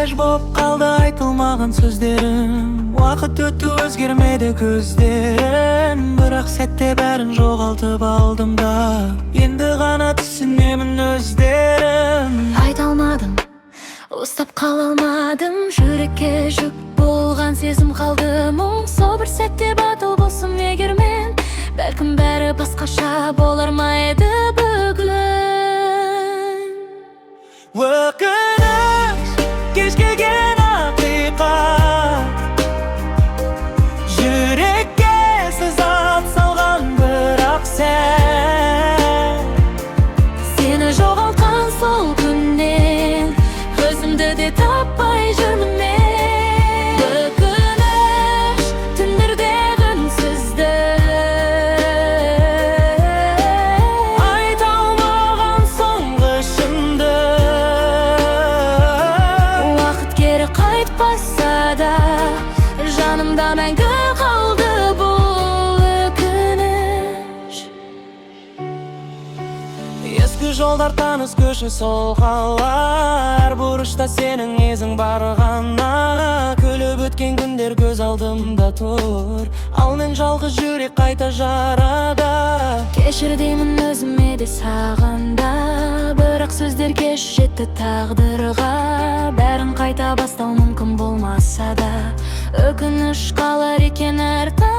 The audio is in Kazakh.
Кеш боп қалды айтылмаған сөздерім. Уақыт өтті, өзгермеді көздерім. Бірақ сәтте бәрін жоғалтып алдым да, енді ғана түсінемін өздерім. Айта алмадым, ұстап қала алмадым. Жүрекке жүк болған сезім қалды мұң. Сол бір сәтте батыл болсам егер мен, бәлкім, бәрі басқаша болар ма еді бүгін. Өкініш, кеш келген ақиқат. Жүрекке сызат салған бірақ сәт. Сені жоғалтқан сол күннен өзімді де таппай жүрмін мен. Өкініш, түндердегі үнсіздік. Айта алмаған соңғы шындық. Уақыт кері қайтпаса да, жанымда мәңгі қалды бұл өкініш. Ескі жолдар, таныс көше, сол қала. Әр бұрышта сенің ізің бар ғана. Күліп өткен күндер көз алдымда тұр. Ал мен жалғыз жүрек қайта жарада. Кешір деймін өзіме де, саған да. Бірақ сөздер кеш жетті тағдырға. Бәрін қайта бастау мүмкін болмаса да, өкініш қалар екен әр таңда.